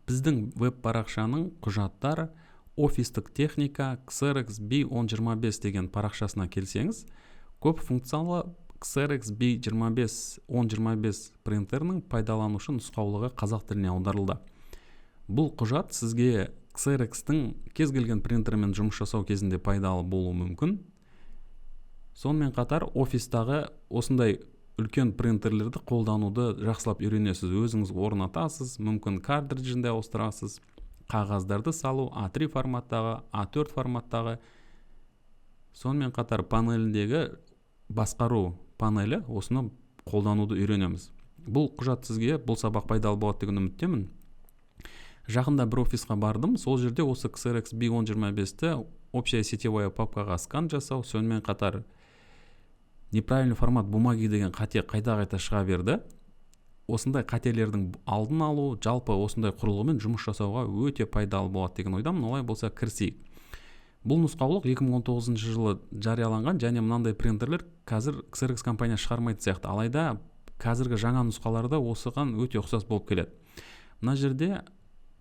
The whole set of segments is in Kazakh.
Біздің веб парақшаның «Құжаттар», «Офистік техника», Xerox B1025 деген парақшасына келсеңіз, көп функциялы Xerox B25 1025 принтерінің пайдаланушы нұсқаулығы қазақ тіліне аударылды. Бұл құжат сізге Xerox-тің кез келген принтерімен жұмыс жасау кезінде пайдалы болуы мүмкін. Сонымен қатар офистағы осындай үлкен принтерлерді қолдануды жақсылап үйренесіз, өзіңіз орнатасыз, мүмкін, картриджін де ауыстырасыз, қағаздарды салу, А3 форматтағы, А4 форматтағы, сонымен қатар панеліндегі басқару панелі, осыны қолдануды үйренеміз. Бұл құжат сізге, бұл сабақ пайдалы болады деген үміттемін. Жақында бір офисқа бардым. Сол жерде осы Xerox B1025-ті общая сетевая папкаға скан жасау, сонымен қатар «неправильный формат бумаги» деген қате қайта-қайта шыға берді. Осындай қателердің алдын алу, жалпы осындай құрылғымен жұмыс жасауға өте пайдалы болады деген ойдамын. Олай болса, кірісейік. Бұл нұсқаулық 2019 жылы жарияланған және мынандай принтерлер қазір Xerox компания шығармайтын сияқты. Алайда қазіргі жаңа нұсқаларда осыған өте ұқсас болып келеді. Мына жерде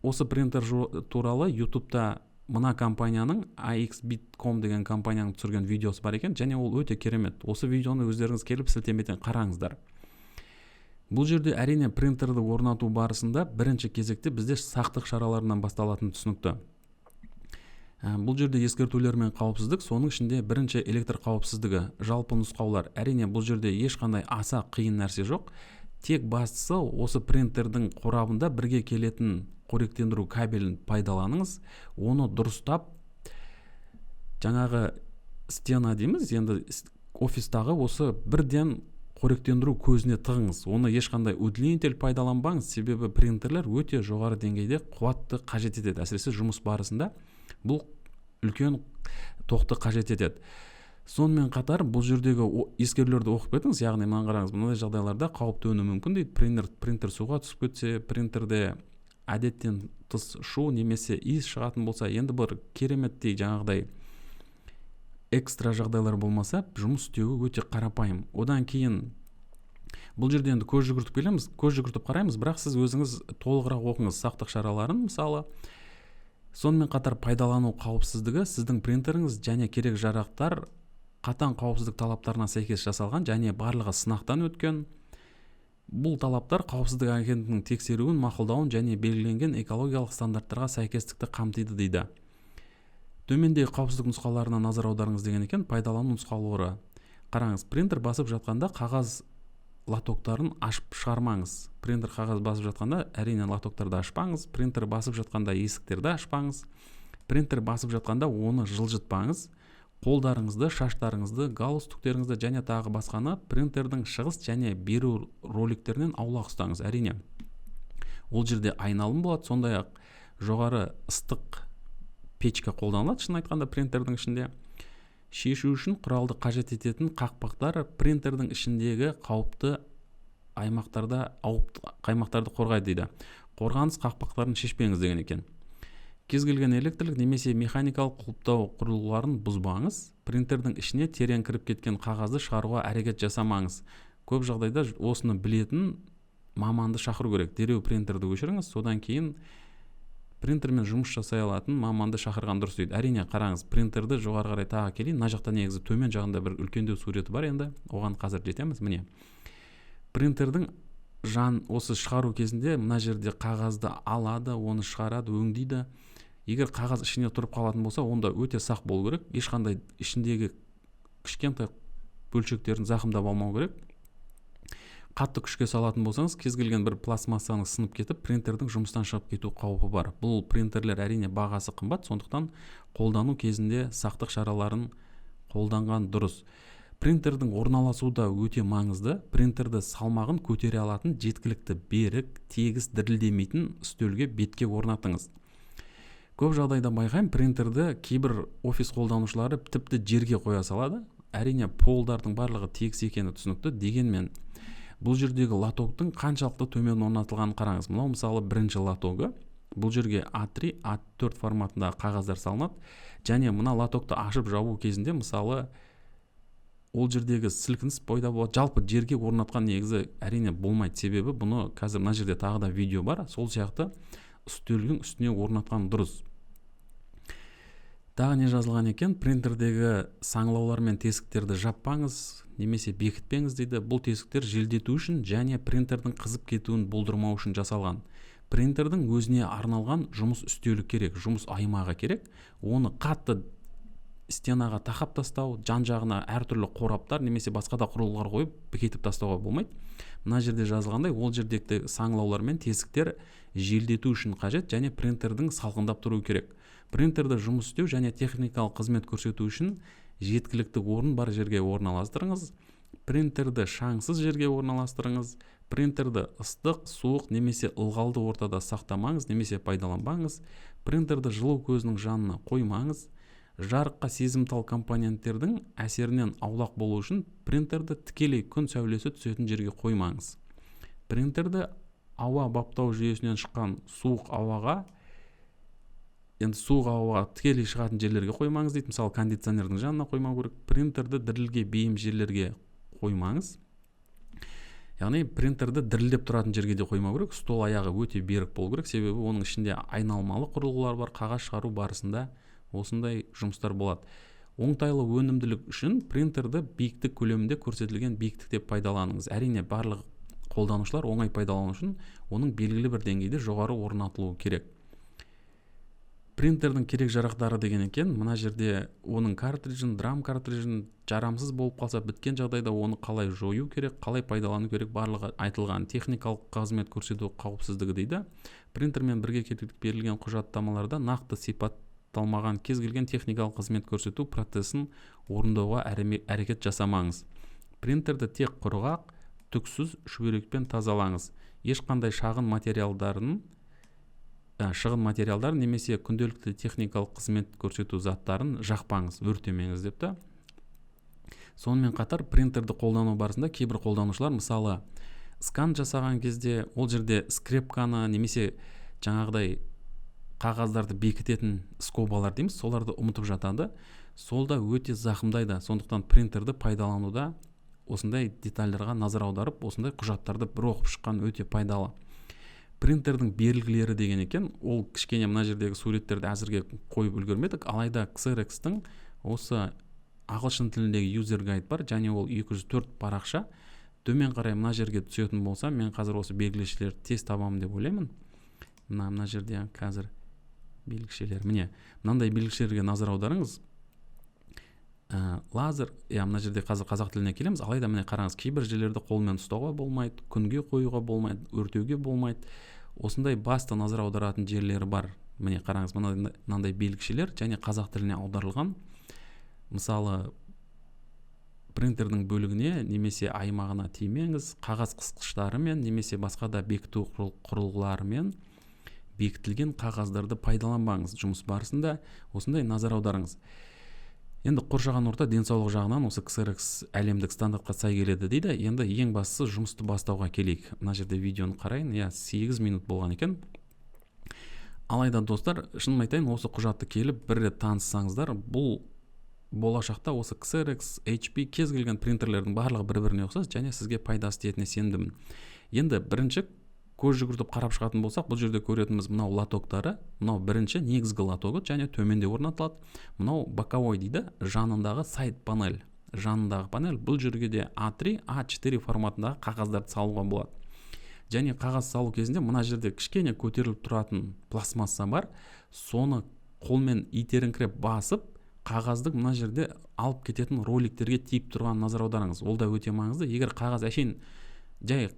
осы принтер туралы Ютубта мына компанияның, AXBit.com деген компанияның түсірген видеосы бар екен және ол өте керемет. Осы видеоны өздеріңіз келіп, сілтемеден қараңыздар. Бұл жерде, әрине, принтерді орнату барысында бірінші кезекте бізде сақтық шараларынан басталатыны түсінікті. Бұл жерде ескертулер мен қауіпсіздік, соның ішінде бірінші электр қауіпсіздігі, жалпы нұсқаулар. Әрине, бұл жерде ешқандай аса қиын нәрсе жоқ. Тек бастысы, осы принтердің қорабында бірге келетін қоректендіру кабелін пайдаланыңыз. Оны дұрыстап, жаңағы стена дейміз енді, офистағы осы бірден қоректендіру көзіне тығыңыз. Оны ешқандай удлинитель пайдаланбаңыз, себебі принтерлер өте жоғары деңгейде қуатты қажет етеді. Әсіресе жұмыс барысында бұл үлкен тоқты қажет етеді. Сонымен қатар бұл жердегі ескерулерді оқып кетіңіз. Яғни мынаны қараңыз: мынандай жағдайларда қауіп төнуі мүмкін дейді. Принтер суға түсіп кетсе, принтерде әдеттен тыс шу немесе иіс шығатын болса, енді бір кереметтей жаңағыдай экстра жағдайлар болмаса, жұмыс істеуі өте қарапайым. Одан кейін бұл жерде енді көз жүгіртіп келеміз, көз жүгіртіп қараймыз, бірақ сіз өзіңіз толығырақ оқыңыз сақтық шараларын мысалы. Сонымен қатар пайдалану қауіпсіздігі: сіздің принтеріңіз және керек жарақтар қатаң қауіпсіздік талаптарына сәйкес жасалған және барлығы сынақтан өткен. Бұл талаптар қауіпсіздік агенттігінің тексеруін, мақұлдауын және белгіленген экологиялық стандарттарға сәйкестікті қамтиды дейді. Төмендегі қауіпсіздік нұсқаларына назар аударыңыз деген екен. Пайдалану нұсқаулары. Қараңыз: принтер басып жатқанда қағаз лотоктарын ашып шығармаңыз. Принтер қағаз басып жатқанда, әрине, лотоктарды ашпаңыз. Принтер басып жатқанда есіктерді ашпаңыз. Принтер басып жатқанда оны жылжытпаңыз. Қолдарыңызды, шаштарыңызды, галстуктеріңізді және тағы басқаны принтердің шығыс және беру роликтерінен аулақ ұстаңыз. Әрине, ол жерде айналым болады, сондай ақ жоғары ыстық печка қолданылады, шын айтқанда, принтердің ішінде. Шешу үшін құралды қажет ететін қақпақтар принтердің ішіндегі қауіпті аймақтарда, аймақтарды қорғайды дейді. Қорғаныс қақпақтарын шешпеңіз деген екен. Кез келген электрлік немесе механикалық құлыптау құрылғыларын бұзбаңыз. Принтердің ішіне терең кіріп кеткен қағазды шығаруға әрекет жасамаңыз. Көп жағдайда осыны білетін маманды шақыру керек. Дереу принтерді өшіріңіз, содан кейін принтермен жұмыс жасай алатын маманды шақырған дұрыс дейді. Әрине, қараңыз, принтерді жоғары қарай тағы келейін. Мына жақта негізі төмен жағында бір үлкендеу суреті бар, енді оған қазір жетеміз. Міне, принтердің жан осы шығару кезінде мына жерде қағазды алады, оны шығарады, өңдейді. Егер қағаз ішіне тұрып қалатын болса, онда өте сақ болу керек, ешқандай ішіндегі кішкентай бөлшектерін зақымдап алмау керек. Қатты күшке салатын болсаңыз, кез келген бір пластмассаның сынып кетіп, принтердің жұмыстан шығып кету қаупі бар. Бұл принтерлер, әрине, бағасы қымбат, сондықтан қолдану кезінде сақтық шараларын қолданған дұрыс. Принтердің орналасуы да өте маңызды. Принтерді салмағын көтере алатын жеткілікті берік, тегіс, дірілдемейтін үстелге, бетке орнатыңыз. Көп жағдайда байқаймын, принтерді кейбір офис қолданушылары тіпті жерге қоя салады. Әрине, полдардың барлығы тегіс екені түсінікті. Дегенмен бұл жердегі лотоктың қаншалықты төмен орнатылғанын қараңыз. Мынау, мысалы, бірінші лотогы. Бұл жерге А3, А4 форматындағы қағаздар салынады және мына лотокты ашып жабу кезінде, мысалы, ол жердегі сілкініс пайда болады. Жалпы жерге орнатқан негізі, әрине, болмайды, себебі бұны қазір мына жерде тағы да видео бар. Сол сияқты үстелдің үстіне орнатқан дұрыс. Тағы не жазылған екен? Принтердегі саңылаулар мен тесіктерді жаппаңыз немесе бекітпеңіз дейді. Бұл тесіктер желдету үшін және принтердің қызып кетуін болдырмау үшін жасалған. Принтердің өзіне арналған жұмыс үстелі керек, жұмыс аймағы керек. Оны қатты стенаға тақап тастау, жан жағына әртүрлі қораптар немесе басқа да құрылғылар қойып бекітіп тастауға болмайды. Мына жерде жазылғандай, ол жердегі саңылаулар мен тесіктер желдету үшін қажет және принтердің салқындап тұруы керек. Принтерді жұмыс істеу және техникалық қызмет көрсету үшін жеткілікті орын бар жерге орналастырыңыз. Принтерді шаңсыз жерге орналастырыңыз. Принтерді ыстық, суық немесе ылғалды ортада сақтамаңыз немесе пайдаланбаңыз. Принтерді жылу көзінің жанына қоймаңыз. Жарыққа сезімтал компоненттердің әсерінен аулақ болу үшін принтерді тікелей күн сәулесі түсетін жерге қоймаңыз. Принтерді ауа баптау жүйесінен шыққан суық ауаға, енді суық ауаға тікелей шығатын жерлерге қоймаңыз дейді. Мысалы, кондиционердің жанына қоймау керек. Принтерді дірілге бейім жерлерге қоймаңыз. Яғни принтерді дірілдеп тұратын жерге де қоймау керек. Стол аяғы өте берік болу керек, себебі оның ішінде айналмалы құрылғылар бар. Қағаз шығару барысында осындай жұмыстар болады. Оңтайлы өнімділік үшін принтерді биіктік көлемінде көрсетілген биіктікте пайдаланыңыз. Әрине, барлық қолданушылар оңай пайдалану үшін оның белгілі бір деңгейде жоғары орнатылуы керек. Принтердің керек жарақтары деген екен. Мына жерде оның картриджін, драм картриджін жарамсыз болып қалса, біткен жағдайда оны қалай жою керек, қалай пайдалану керек, барлығы айтылған. Техникалық қызмет көрсету қауіпсіздігі дейді. Принтермен бірге берілген құжаттамаларда нақты сипатталмаған кез келген техникалық қызмет көрсету процесін орындауға әрекет жасамаңыз. Принтерді тек құрғақ, түксіз шүберекпен тазалаңыз. Ешқандай шағын материалдарын, шығын материалдар немесе күнделікті техникалық қызмет көрсету заттарын жақпаңыз, өртемеңіз депті. Сонымен қатар принтерді қолдану барысында кейбір қолданушылар, мысалы, скан жасаған кезде ол жерде скрепканы немесе жаңағыдай қағаздарды бекітетін скобалар дейміз, соларды ұмытып жатады. Сол да өте зақымдайды. Сондықтан принтерді пайдалануда осындай детальдарға назар аударып, осындай құжаттарды бір оқып шыққан өте пайдалы. Принтердің белгілері деген екен. Ол кішкене мына жердегі суреттерді әзірге қойып үлгермедік. Алайда Xerox-тың осы ағылшын тіліндегі user guide бар және ол 204 парақша. Төмен қарай мына жерге түсетін болсам, мен қазір осы белгілешелерді тез табамын деп ойлаймын. Мына жерде қазір белгішелер. Міне, мынандай белгішелерге назар аударыңыз. Лазер, мына жерде қазір қазақ тіліне келеміз. Алайда міне қараңыз, кейбір жерлерді қолмен ұстауға болмайды, күнге қоюға болмайды, өртеуге болмайды. Осындай басты назар аударатын жерлері бар. Міне қараңыз, мынандай белгішелер және қазақ тіліне аударылған. Мысалы, принтердің бөлігіне немесе аймағына тимеңіз, қағаз қысқыштарымен немесе басқа да бекіту құрылғыларымен бекітілген қағаздарды пайдаланбаңыз. Жұмыс барысында осындай назар аударыңыз. Енді қоршаған орта денсаулық жағынан осы Xerox әлемдік стандартқа сай келеді дейді. Енді ең бастысы жұмысты бастауға келейік. Мына жерде видеоны қарайын. 8 минут болған екен. Алайда достар, шынын айтайын, осы құжатты келіп бір рет таныссаңыздар, бұл болашақта осы Xerox, HP кез келген принтерлердің барлығы бір-біріне ұқсас және сізге пайдасы тиетініне сенімдімін. Енді бірінші көз жүгіртіп қарап шығатын болсақ, бұл жерде көретініміз мынау лотоктары, мынау бірінші негізгі лотогы және төменде орнатылады. Мынау боковой дейді, жанындағы сайд панель. Жанындағы панель, бұл жерге де А3, А4 форматындағы қағаздарды салуға болады. Және қағаз салу кезінде мына жерде кішкене көтеріліп тұратын пластмасса бар, соны қолмен итеріңкіреп басып, қағаздың мына жерде алып кететін роликтерге тиіп тұрған назар аударыңыз. Ол да өте маңызды. Егер қағаз әшейін жай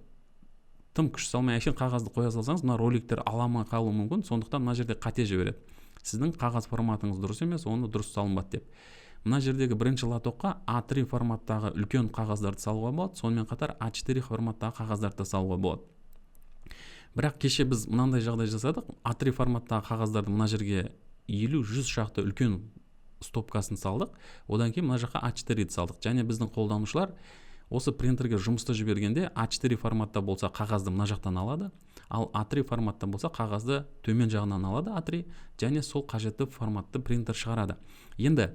тым күш салмай әшейін қағазды қоя салсаңыз, мына роликтер ала алмай қалуы мүмкін. Сондықтан мына жерде қате жібереді. Сіздің қағаз форматыңыз дұрыс емес, оны дұрыс салынбады деп. Мына жердегі бірінші лотокқа А3 форматтағы үлкен қағаздарды салуға болады, сонымен қатар А4 форматтағы қағаздарды да салуға болады. Бірақ кеше біз мынандай жағдай жасадық. А3 форматтағы қағаздарды мына жерге 50-100 шақты үлкен стопкасын салдық. Одан кейін мына жаққа А4-ді салдық. Және біздің қолданушылар осы принтерге жұмысты жібергенде А4 форматта болса қағазды мына жақтан алады, ал А3 форматта болса қағазды төмен жағынан алады А3, және сол қажетті форматты принтер шығарады. Енді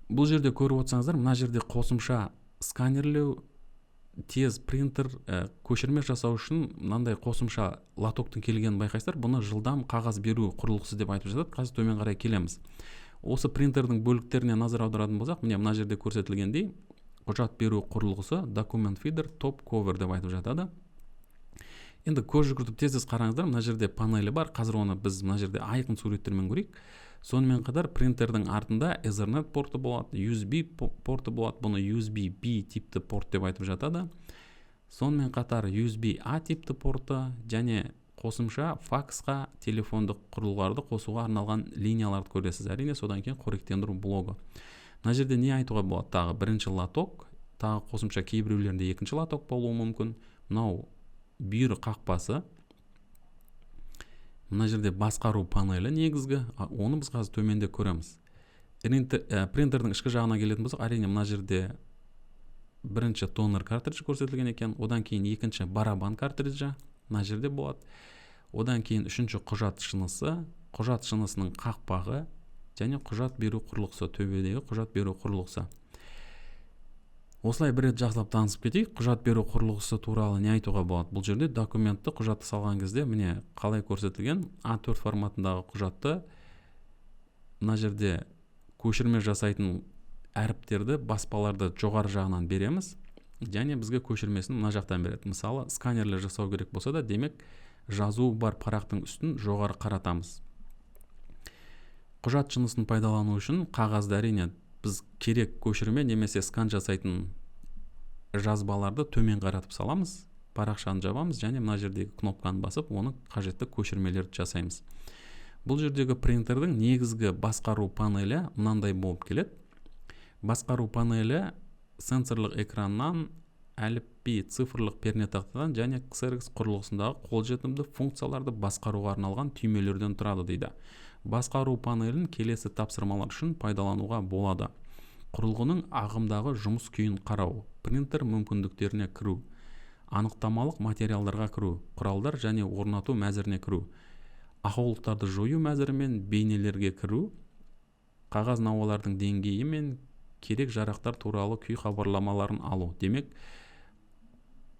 бұл жерде көріп отырсаңыздар, мына жерде қосымша сканерлеу Тез принтер көшірме жасау үшін мынандай қосымша лотоктың келгенін байқайсыздар. Бұны жылдам қағаз беру құрылғысы деп айтып жатады. Қазір төмен қарай келеміз. Осы принтердің бөліктеріне назар аударатын болсақ, міне мына жерде көрсетілгендей құжат беру құрылғысы Document Feeder Top Cover деп айтып жатады. Енді көз жүгіртіп тез-тез қараңыздар, мына жерде панелі бар. Қазір оны біз мына жерде айқын суреттермен көрейік. Сонымен қатар принтердің артында Ethernet порты болады, USB порты болады. Бұны USB B типті порт деп айтып жатады. Сонымен қатар USB A типті порты және қосымша факсқа телефондық құрылғыларды қосуға арналған линияларды көресіз. Әрине, содан кейін қоректендіру блогы. Мына жерде не айтуға болады? Тағы бірінші лоток, тағы қосымша кейбіреулерінде екінші лоток болуы мүмкін. Мынау бүйір қақпасы. Мына жерде басқару панелі негізгі, оны біз қазір төменде көреміз. Принтердің ішкі жағына келетін болсақ, әрине мына жерде бірінші тонер картриджі көрсетілген екен, одан кейін екінші барабан картриджі мына жерде болады. Одан кейін үшінші құжат шынысы, құжат шынысының қақпағы және құжат беру құрылғысы, төбедегі құжат беру құрылғысы. Осылай бір рет жақсылап танысып кетейік. Құжат беру құрылғысы туралы не айтуға болады? Бұл жерде документті, құжатты салған кезде міне қалай көрсетілген А4 форматындағы құжатты мына жерде көшірме жасайтын әріптерді, баспаларды жоғары жағынан береміз және бізге көшірмесін мына жақтан береді. Мысалы, сканерлер жасау керек болса да, демек жазуы бар парақтың үстін жоғары қаратамыз. Құжат жынысын пайдалану үшін қағазды әрине біз керек көшірме немесе скан жасайтын жазбаларды төмен қаратып саламыз, парақшаны жабамыз және мына жердегі кнопканы басып, оны қажетті көшірмелерді жасаймыз. Бұл жердегі принтердің негізгі басқару панелі мынандай болып келеді. Басқару панелі сенсорлық экраннан, әліпби цифрлық пернетақтадан және Xerox құрылғысындағы қолжетімді функцияларды басқаруға арналған түймелерден тұрады дейді. Басқару панелін келесі тапсырмалар үшін пайдалануға болады. Құрылғының ағымдағы жұмыс күйін қарау, принтер мүмкіндіктеріне кіру, анықтамалық материалдарға кіру, құралдар және орнату мәзіріне кіру, ақаулықтарды жою мәзірі мен бейнелерге кіру, қағаз науалардың деңгейі мен керек жарақтар туралы күй хабарламаларын алу. Демек,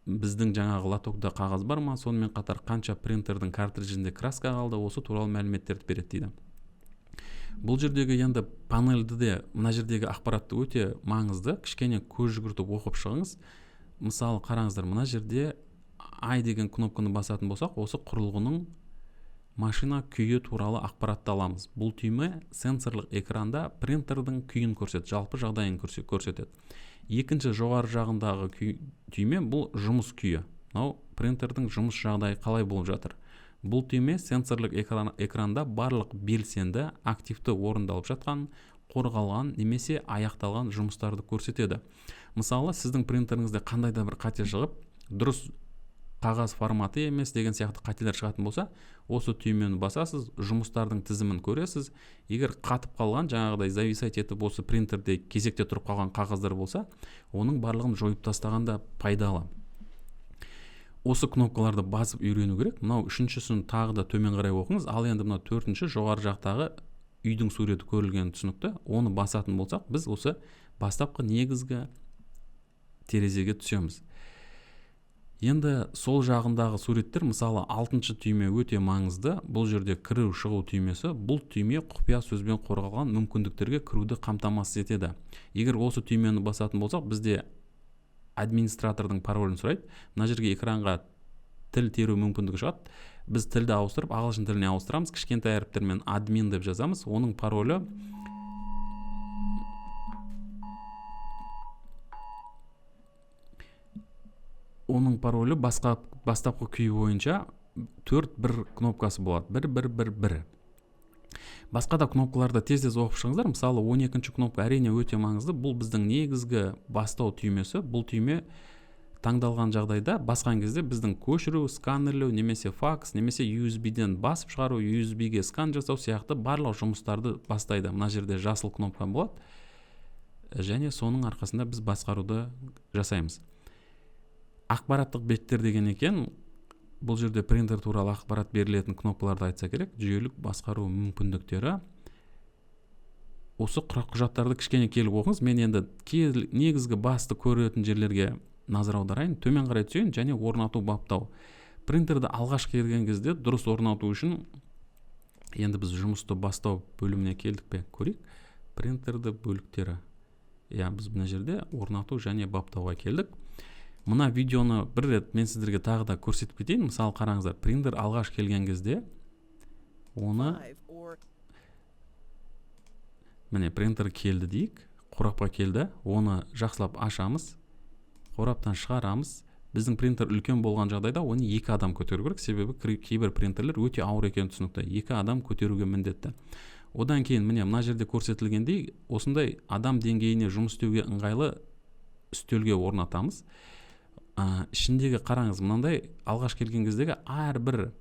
біздің жаңағы лотокта қағаз бар ма, сонымен қатар қанша принтердің картриджінде краска қалды, осы туралы мәліметтерді береді дейді. Бұл жердегі енді панельді де мына жердегі ақпаратты өте маңызды, кішкене көз жүгіртіп оқып шығыңыз. Мысалы, қараңыздар, мына жерде I деген кнопканы басатын болсақ, осы құрылғының машина күйі туралы ақпаратты аламыз. Бұл түйме сенсорлық экранда принтердің күйін көрсетеді, жалпы жағдайын көрсетеді. Екінші жоғары жағындағы түйме бұл жұмыс күйі. Мынау принтердің жұмыс жағдайы қалай болып жатыр. Бұл түйме сенсорлық экранда барлық белсенді, активті орындалып жатқан, қорғалған немесе аяқталған жұмыстарды көрсетеді. Мысалы, сіздің принтеріңізде қандай да бір қате шығып, дұрыс қағаз форматы емес деген сияқты қателер шығатын болса, осы түймені басасыз, жұмыстардың тізімін көресіз. Егер қатып қалған, жаңағыдай зависать етіп осы принтерде кезекте тұрып қалған қағаздар болса, оның барлығын жойып тастаған да пайдалы. Осы кнопкаларды басып үйрену керек. Мынау үшіншісін тағы да төмен қарай оқыңыз. Ал енді мынау төртінші жоғары жақтағы үйдің суреті көрілгені түсінікті. Оны басатын болсақ, біз осы бастапқы негізгі терезеге түсеміз. Енді сол жағындағы суреттер, мысалы, алтыншы түйме өте маңызды. Бұл жерде кіру шығу түймесі. Бұл түйме құпия сөзбен қорғалған мүмкіндіктерге кіруді қамтамасыз етеді. Егер осы түймені басатын болсақ, бізде администратордың паролін сұрайды. Мына жерге экранға тіл теру мүмкіндігі шығады. Біз тілді ауыстырып, ағылшын тіліне ауыстырамыз. Кішкентай әріптермен админ деп жазамыз. Оның паролі бастапқы күйі бойынша 4-1 кнопкасы болады. 1, 1, 1, 1. Басқа да кнопкаларды тез-тез оқып шығыңыздар. Мысалы, 12-ші кнопка әрине өте маңызды. Бұл біздің негізгі бастау түймесі. Бұл түйме таңдалған жағдайда басқан кезде біздің көшіру, сканерлеу немесе факс, немесе ю эс би-ден басып шығару, ю эс би-ге скан жасау сияқты барлық жұмыстарды бастайды. Мына жерде жасыл кнопка болады. Және соның арқасында біз басқаруды жасаймыз. Ақпараттық беттер деген екен, бұл жерде принтер туралы ақпарат берілетін кнопкаларды айтса керек. Жүйелік басқару мүмкіндіктері. Осы құжаттарды кішкене келіп оқыңыз. Мен енді негізгі басты көретін жерлерге Назар аударайын. Төмен қарай түсейін. Және орнату, баптау. Принтерді алғаш келген кезде дұрыс орнату үшін, енді біз жұмысты бастау бөліміне келдік пе, көрейік. Принтерді бөліктері. Иә, біз мына жерде орнату және баптауға келдік. Мына видеоны бір рет мен сіздерге тағы да көрсетіп кетейін. Мысалы, қараңыздар, принтер алғаш келген кезде оны, міне, принтер келді дейік, қорапқа келді. Оны жақсылап ашамыз, қораптан шығарамыз. Біздің принтер үлкен болған жағдайда, оны екі адам көтеру керек, себебі кейбір принтерлер өте ауыр екені түсінікті. Екі адам көтеруге міндетті. Одан кейін, міне, мына жерде көрсетілгендей, осындай адам деңгейіне жұмыс істеуге ыңғайлы үстелге орнатамыз. Ішіндегі, қараңыз, мынандай алғаш келген кездегі әрбір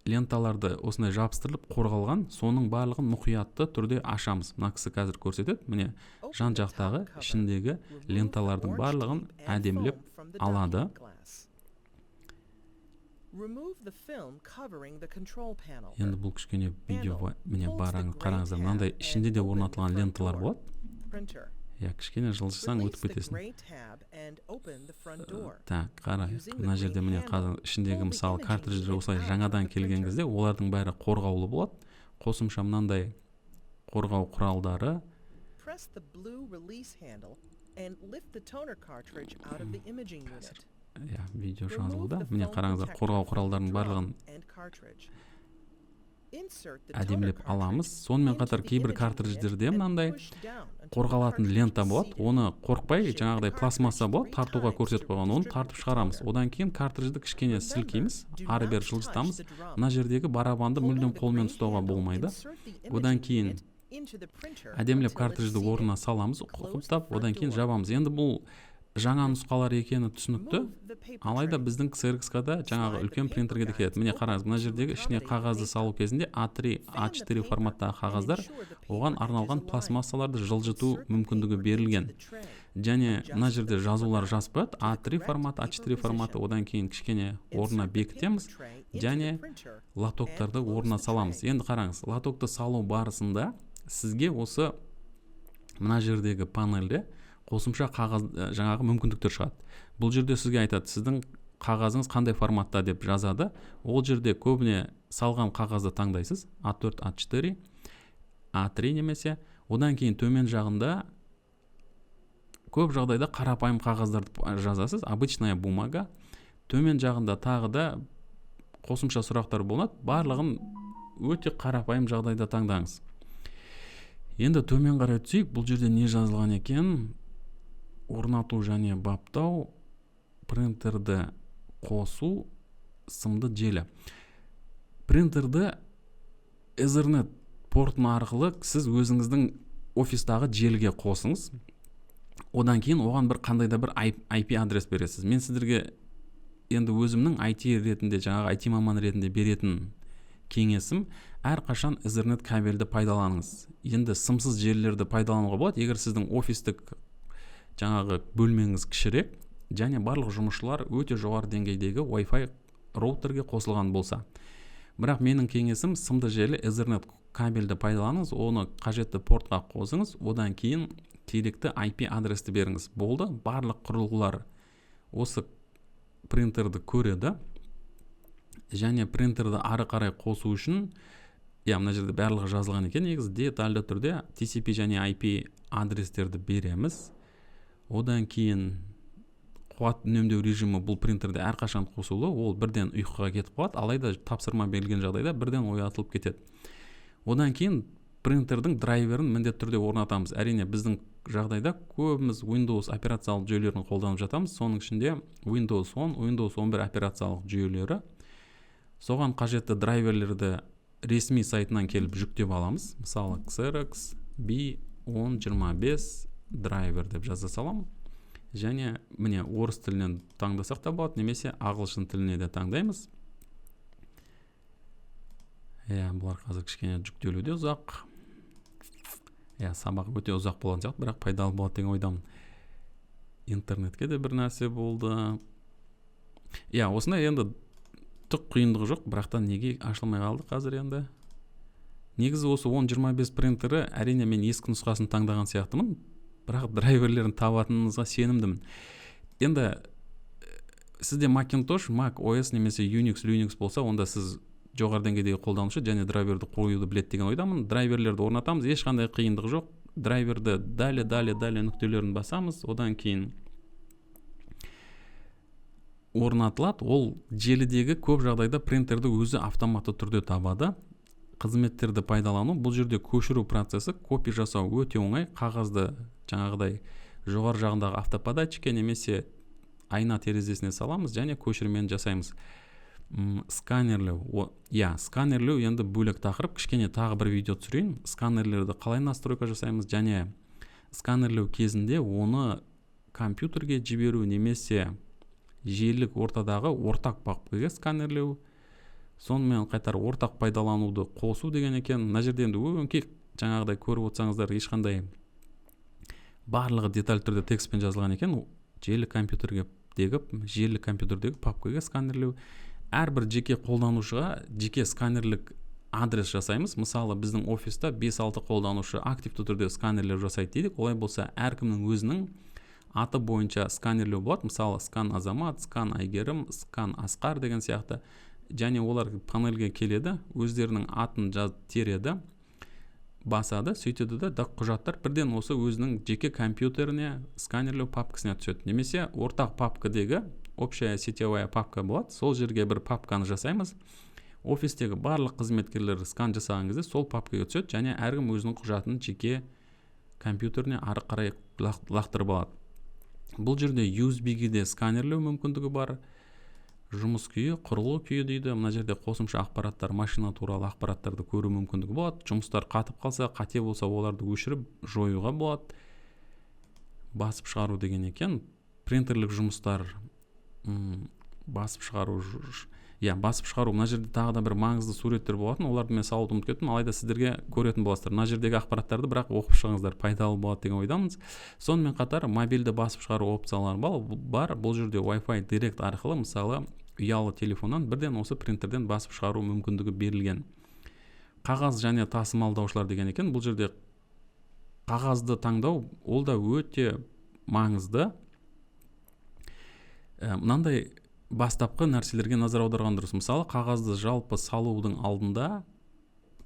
ленталарды осындай жабыстырылып қорғалған, соның барлығын мұқиятты түрде ашамыз. Мына кісі қазір көрсетеді. Міне, жан жақтағы ішіндегі ленталардың барлығын әдемілеп алады. Енді бұл кішкене видео. Міне, бараңыз, қараңыздар, мынандай ішінде де орнатылған ленталар болады. Иә, кішкене жылжысаң, өтіп кетесің. Так, қарайық. Мына жерде, міне, қазір ішіндегі, мысалы, картридждер осылай жаңадан келген кезде олардың бәрі қорғаулы болады. Қосымша мынандай қорғау құралдары. Иә, видео жазылуда. Міне, қараңыздар, қорғау құралдарының барлығын әдемілеп аламыз. Сонымен қатар кейбір картридждерде мынандай қорғалатын лента болады. Оны қорықпай, жаңағыдай пластмасса болады, тартуға көрсетіп қойған, оны тартып шығарамыз. Одан кейін картриджді кішкене сілкейміз, ары бері жылжытамыз. Мына жердегі барабанды мүлдем қолмен ұстауға болмайды. Одан кейін әдемілеп картриджді орнына саламыз, құлыптап, одан кейін жабамыз. Енді бұл жаңа нұсқалар екені түсінікті, алайда біздің Xerox-қа да, жаңағы үлкен принтерге де келеді. Міне, қараңыз, мына жердегі ішіне қағазды салу кезінде A3, A4 форматтағы қағаздар, оған арналған пластмассаларды жылжыту мүмкіндігі берілген. Және мына жерде жазулар жазып қояды: A3 форматы, A4 форматы. Одан кейін кішкене орнына бекітеміз және лотоктарды орнына саламыз. Енді қараңыз, лотокты салу барысында сізге осы мына жердегі панельде қосымша қағаз, жаңағы мүмкіндіктер шығады. Бұл жерде сізге айтады, сіздің қағазыңыз қандай форматта деп жазады. Ол жерде көбіне салған қағазды таңдайсыз: А4, А4, А3 немесе. Одан кейін төмен жағында көп жағдайда қарапайым қағаздарды жазасыз, обычная бумага. Төмен жағында тағы да қосымша сұрақтар болады. Барлығын өте қарапайым жағдайда таңдаңыз. Енді төмен қарай түсейік. Бұл жерде не жазылған екен? Орнату және баптау, принтерді қосу, сымды желі. Принтерді Ethernet портын арқылы сіз өзіңіздің офистағы желіге қосыңыз. Одан кейін оған бір қандай да бір IP адрес бересіз. Мен сіздерге енді өзімнің IT ретінде, жаңағы IT маман ретінде беретін кеңесім: әрқашан Ethernet кабельді пайдаланыңыз. Енді сымсыз желілерді пайдалануға болады, егер сіздің офистік жаңағы бөлмеңіз кішірек және барлық жұмысшылар өте жоғары деңгейдегі Wi-Fi роутерге қосылған болса. Бірақ менің кеңесім: сымды желі, Ethernet кабельді пайдаланыңыз, оны қажетті портқа қосыңыз, одан кейін керекті IP адресті беріңіз. Болды, барлық құрылғылар осы принтерді көреді. Және принтерді ары қарай қосу үшін, иә, мына жерде барлығы жазылған екен негізі детальды түрде. TCP және IP адрестерді береміз. Одан кейін қуат үнемдеу режимі бұл принтерде әрқашан қосулы, ол бірден ұйқыға кетіп қалады, алайда тапсырма берілген жағдайда бірден оятылып кетеді. Одан кейін принтердің драйверін міндетті түрде орнатамыз. Әрине, біздің жағдайда көбіміз Windows операциялық жүйелерін қолданып жатамыз, соның ішінде Windows 10, Windows 11 операциялық жүйелері. Соған қажетті драйверлерді ресми сайтынан келіп жүктеп аламыз. Мысалы, Xerox B1025 драйвер деп жаза саламын. Және, міне, орыс тілінен таңдасақ та болады немесе ағылшын тіліне де таңдаймыз. Иә, бұлар қазір кішкене жүктелуде ұзақ. Иә, сабақ өте ұзақ болатын сияқты, бірақ пайдалы болады деген ойдамын. Интернетке де бір нәрсе болды. Иә, осындай енді түк қиындығы жоқ, бірақ та неге ашылмай қалды қазір енді? Негізі осы 1025 принтері, әрине, мен ескі нұсқасын таңдаған сияқтымын, бірақ драйверлерін табатыныңызға сенімдімін. Енді сізде Macintosh, Mac OS немесе Unix, Linux болса, онда сіз жоғары деңгейдегі қолданушы және драйверді қоюды біледі деген ойдамын. Драйверлерді орнатамыз, ешқандай қиындық жоқ. Драйверді далее, далее, далее нүктелерін басамыз, одан кейін орнатылады. Ол желідегі көп жағдайда принтерді өзі автоматты түрде табады. Қызметтерді пайдалану. Бұл жерде көшіру процесі, копия жасау өте оңай. Қағазды жаңағыдай жоғары жағындағы автоподатчикке немесе айна терезесіне саламыз және көшірмені жасаймыз. Сканерлеу. Иә, сканерлеу енді бөлек тақырып, кішкене тағы бір видео түсірейін. Сканерлерді қалай настройка жасаймыз және сканерлеу кезінде оны компьютерге жіберу немесе желілік ортадағы ортақ папкаге сканерлеу, сонымен қатар ортақ пайдалануды қосу деген екен. Мына жерде енді өңкей жаңағыдай көріп отырсаңыздар, ешқандай барлығы деталь түрде текстпен жазылған екен. Желі компьютерге желілік компьютердегі папкаге сканерлеу. Әрбір жеке қолданушыға жеке сканерлік адрес жасаймыз. Мысалы, біздің офиста 5-6 қолданушы активті түрде сканерлеу жасайды дейік. Олай болса, әркімнің өзінің аты бойынша сканерлеу болады. Мысалы, скан Азамат, скан Әйгерім, скан Асқар деген сияқты. Және олар панельге келеді, өздерінің атын тереді, басады, сөйтеді да, құжаттар бірден осы өзінің жеке компьютеріне сканерлеу папкасына түседі. Немесе ортақ папкадегі общая сетевая папка болады, сол жерге бір папканы жасаймыз. Офистегі барлық қызметкерлер скан жасаған кезде сол папкаға түседі және әркім өзінің құжатын жеке компьютеріне ары қарай лақтырып алады. Бұл жерде USB-ге де сканерлеу мүмкіндігі бар. Жұмыс күйі, құрылғы күйі дейді. Мына жерде қосымша ақпараттар, машина туралы ақпараттарды көру мүмкіндігі болады. Жұмыстар қатып қалса, қате болса, оларды өшіріп жоюға болады. Басып шығару деген екен. Принтерлік жұмыстар, басып шығару. Иә, басып шығару. Мына жерде тағы да бір маңызды суреттер болатын, оларды мен салуды ұмытып кеттім, алайда сіздерге көретін боласыздар. Мына жердегі ақпараттарды бірақ оқып шығыңыздар, пайдалы болады деген ойдамыз. Сонымен қатар мобильді басып шығару опциялары бар. Бұл жерде Wi-Fi Direct арқылы, мысалы, ұялы телефоннан бірден осы принтерден басып шығару мүмкіндігі берілген. Қағаз және тасымалдаушылар деген екен. Бұл жерде қағазды таңдау, ол да өте маңызды. Мынандай бастапқы нәрселерге назар аударған дұрыс. Мысалы, қағазды жалпы салудың алдында,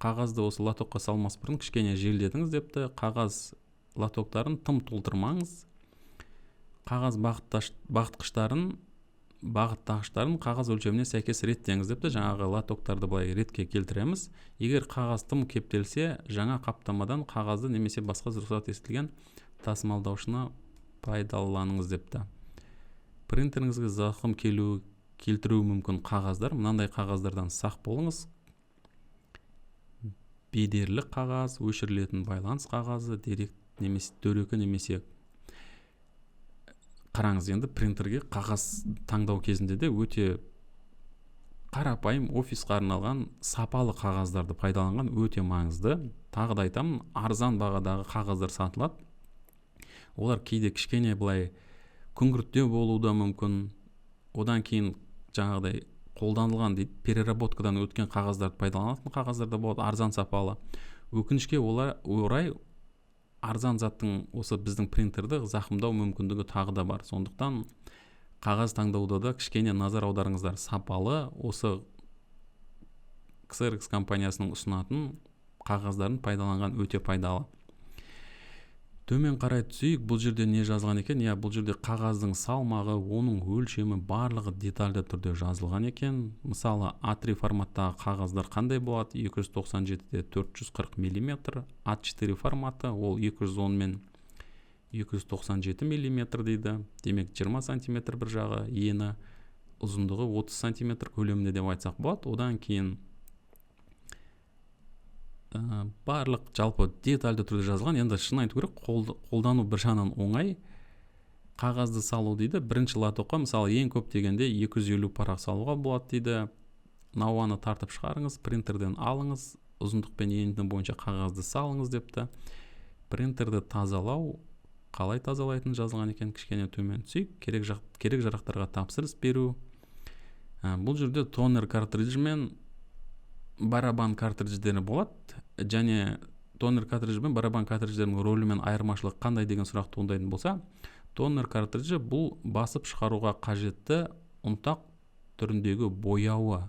қағазды осы лотокқа салмас бұрын кішкене желдетіңіз депті. Қағаз лотоктарын тым толтырмаңыз. Қағаз бағыттағыштарын қағаз өлшеміне сәйкес реттеңіз депті. Жаңағы лотоктарды былай ретке келтіреміз. Егер қағаз тым кептелсе, жаңа қаптамадан қағазды немесе басқа рұқсат етілген тасымалдаушыны пайдаланыңыз депті. Принтеріңізге зақым келтіруі мүмкін қағаздар. Мынандай қағаздардан сақ болыңыз. Бедерлі қағаз, өшірілетін байланыс қағазы, дерек немесе дөрекі немесе. Қараңыз, енді принтерге қағаз таңдау кезінде де өте қарапайым, офисқа арналған сапалы қағаздарды пайдаланған өте маңызды. Тағы да айтамын, арзан бағадағы қағаздар сатылады. Олар кейде кішкене былай күңгірттеу болуы да мүмкін. Одан кейін жаңағыдай қолданылған дейді, переработкадан өткен қағаздарды пайдаланатын қағаздар да болады, арзан сапалы. Өкінішке орай, арзан заттың осы біздің принтерді зақымдау мүмкіндігі тағы да бар. Сондықтан қағаз таңдауда да кішкене назар аударыңыздар. Сапалы осы Xerox компаниясының ұсынатын қағаздарын пайдаланған өте пайдалы. Төмен қарай түсейік. Бұл жерде не жазылған екен? Иә, бұл жерде қағаздың салмағы, оның өлшемі барлығы детальді түрде жазылған екен. Мысалы, А3 форматтағы қағаздар қандай болады? 297-де 440 миллиметр. А4 форматы ол 210 мен 297 миллиметр дейді. Демек, 20 сантиметр бір жағы ені, ұзындығы 30 сантиметр көлемінде деп айтсақ болады. Одан кейін барлық жалпы детальді түрде жазылған. Енді шын айту керек, қолдану бір жағынан оңай. Қағазды салу дейді. Бірінші лотокқа, мысалы, ең көп дегенде 250 парақ салуға болады дейді. Науаны тартып шығарыңыз, принтерден алыңыз, ұзындық пен ені бойынша қағазды салыңыз депті. Принтерді тазалау, қалай тазалайтыны жазылған екен. Кішкене төмен түсейік. Керек жарақтарға тапсырыс беру. Бұл жерде тонер картриджі мен барабан картридждері болады. Және тонер картриджі мен барабан картридждерінің рөлі мен айырмашылығы қандай деген сұрақ туындайтын болса, Тонер картриджі бұл басып шығаруға қажетті ұнтақ түріндегі бояуы,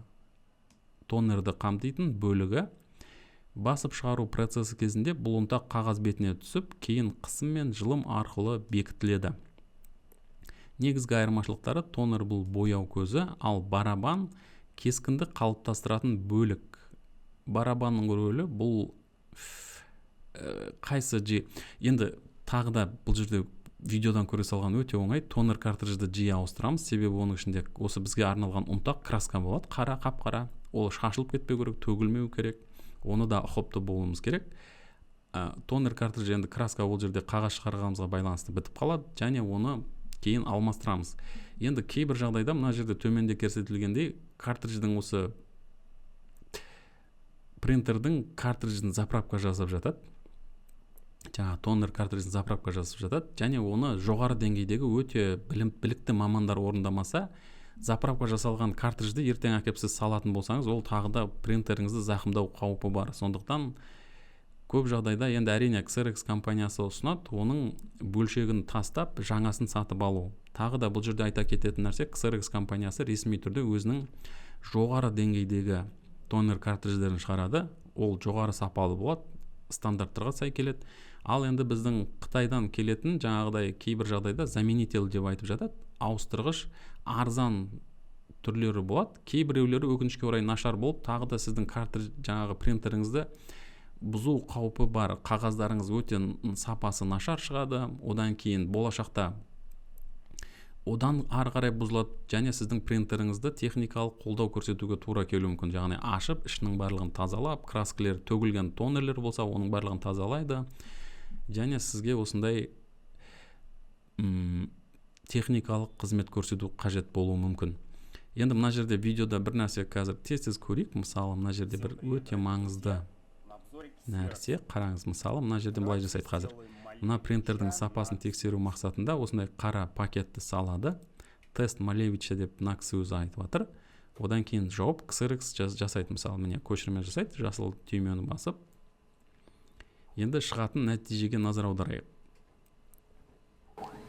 тонерді қамтитын бөлігі. Басып шығару процесі кезінде бұл ұнтақ қағаз бетіне түсіп, кейін қысым мен жылым арқылы бекітіледі. Негізгі айырмашылықтары: тонер бұл бояу көзі, ал барабан кескінді қалыптастыратын бөлік. Барабанның рөлі бұл қайсы жиі, енді тағы да бұл жерде видеодан көре салған өте оңай. Тонер картриджді жиі ауыстырамыз, себебі оның ішінде осы бізге арналған ұнтақ, краска болады, қара, қап қара. Ол шашылып кетпеу керек, төгілмеу керек, оны да ұқыпты болуымыз керек. Тонер картридж енді краска ол жерде қағаз шығарғанымызға байланысты бітіп қалады және оны кейін алмастырамыз. Енді кейбір жағдайда мына жерде төменде көрсетілгендей, картридждің, осы принтердің картриджін заправка жасап жатады, жаңағы тонер картриджін заправка жасап жатады және оны жоғары деңгейдегі өте білікті мамандар орындамаса, заправка жасалған картриджді ертең әкеліп сіз салатын болсаңыз, ол тағы да принтеріңізді зақымдау қаупі бар. Сондықтан көп жағдайда енді, әрине, Xerox компаниясы ұсынады оның бөлшегін тастап, жаңасын сатып алу. Тағы да бұл жерде айта кететін нәрсе, Xerox компаниясы ресми түрде өзінің жоғары деңгейдегі тонер картридждерін шығарады. Ол жоғары сапалы болады, стандарттарға сай келеді. Ал енді біздің Қытайдан келетін жаңағыдай кейбір жағдайда заменитель деп айтып жатады, ауыстырғыш арзан түрлері болады. Кейбіреулері, өкінішке орай, нашар болып, тағы да сіздің картридж, жаңағы принтеріңізді бұзу қаупі бар. Қағаздарыңыз өте сапасы нашар шығады, одан кейін болашақта одан ары қарай бұзылады және сіздің принтеріңізді техникалық қолдау көрсетуге тура келуі мүмкін, яғни ашып, ішінің барлығын тазалап, краскілер төгілген, тонерлер болса, оның барлығын тазалайды және сізге осындай техникалық қызмет көрсету қажет болуы мүмкін. Енді мына жерде видеода бір нәрсе қазір тез тез көрейік. Мысалы, мына жерде бір өте маңызды нәрсе, қараңыз. Мысалы, мына жерде былай жасайды. Қазір мына принтердің сапасын тексеру мақсатында осындай қара пакетті салады. «Тест Малевича» деп мына кісі өзі айтып жатыр. Одан кейін жауып, Xerox жасайды. Мысалы, міне, көшірме жасайды жасыл түймені басып. Енді шығатын нәтижеге назар аударайық.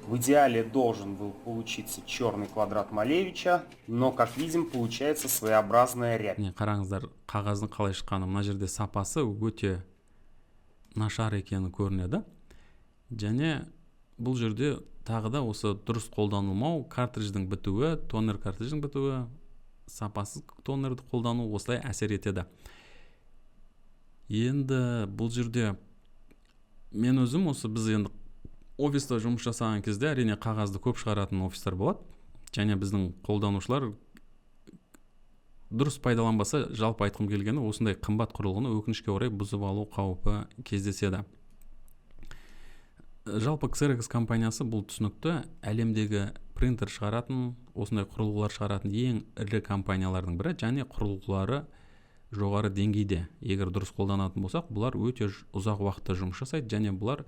В идеале должен был получиться черный квадрат Малевича, но, как видим, получается своеобразная рябь. Міне, қараңыздар, қағаздың қалай шыққаны. Мына жерде сапасы өте нашар екені көрінеді және бұл жерде тағы да осы дұрыс қолданылмау, картридждің бітуі, тонер картридждің бітуі, сапасыз тонерді қолдану осылай әсер етеді. Енді бұл жерде мен өзім осы, біз енді офиста жұмыс жасаған кезде, әрине, қағазды көп шығаратын офистар болады және біздің қолданушылар дұрыс пайдаланбаса, жалпы айтқым келгені, осындай қымбат құрылғыны, өкінішке орай, бұзып алу қаупі кездеседі. Жалпы Xerox компаниясы бұл түсінікті, әлемдегі принтер шығаратын, осындай құрылғылар шығаратын ең ірі компаниялардың бірі және құрылғылары жоғары деңгейде. Егер дұрыс қолданатын болсақ, бұлар өте ұзақ уақытта жұмыс жасайды және бұлар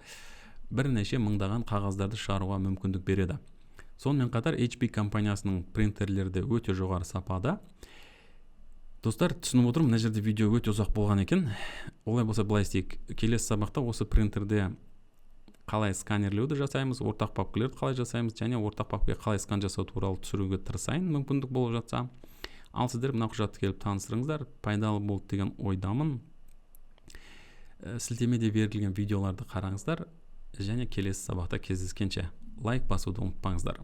бірнеше мыңдаған қағаздарды шығаруға мүмкіндік береді. Сонымен қатар HP компаниясының принтерлері де өте жоғары сапада. Достар, түсініп отырмын, мына жерде видео өте ұзақ болған екен. Олай болса, былай істейік: келесі сабақта осы принтерде қалай сканерлеуді жасаймыз, ортақ папкалерді қалай жасаймыз және ортақ папкаға қалай скан жасау туралы түсіруге тырысайын, мүмкіндік болып жатса. Ал сіздер мына құжатты келіп таныстырыңыздар, пайдалы болды деген ойдамын. Сілтемеде берілген видеоларды қараңыздар және келесі сабақта кездескенше, лайк басуды ұмытпаңыздар.